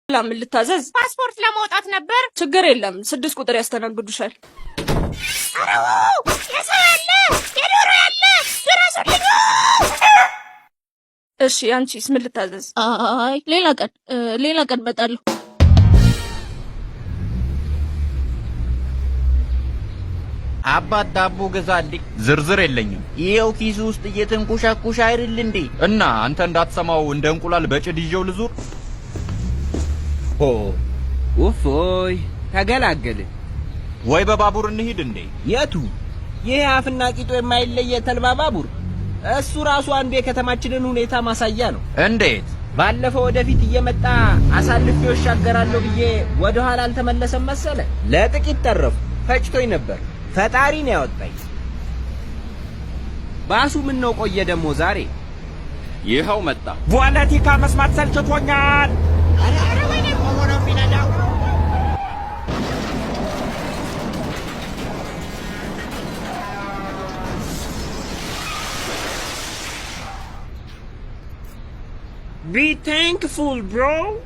ምን ልታዘዝ? ፓስፖርት ለማውጣት ነበር። ችግር የለም፣ 6 ቁጥር ያስተናግዱሻል። አረው የሰው ያለ የዶሮ ያለ ድረሱልኝ! እሺ፣ አንቺስ ምን ልታዘዝ? አይ፣ ሌላ ቀን እመጣለሁ። አባት፣ ዳቦ ግዛልኝ። ዝርዝር የለኝም። ይኸው ኪስ ውስጥ እየተንኮሻኮሻ አይደል እንዴ? እና አንተ እንዳትሰማው እንደ እንቁላል በጭድ ይዤው ልዙር? ሆ ውፎይ ተገላገልን። ወይ በባቡር እንሂድ እንዴ? የቱ? ይሄ አፍና ቂጡ የማይለይ የተልባ ባቡር? እሱ ራሱ አንዱ የከተማችንን ሁኔታ ማሳያ ነው። እንዴት? ባለፈው ወደፊት እየመጣ አሳልፌው እሻገራለሁ ብዬ ወደ ኋላ አልተመለሰም መሰለ። ለጥቂት ተረፉ። ፈጭቶኝ ነበር። ፈጣሪ ነው ያወጣኝ። ባሱ ምን ነው ቆየ ደግሞ ዛሬ? ይኸው መጣ። ፖለቲካ መስማት ሰልችቶኛል። ኧረ ወይኔ፣ ቆሞ ነው የሚነዳው። Be thankful, bro.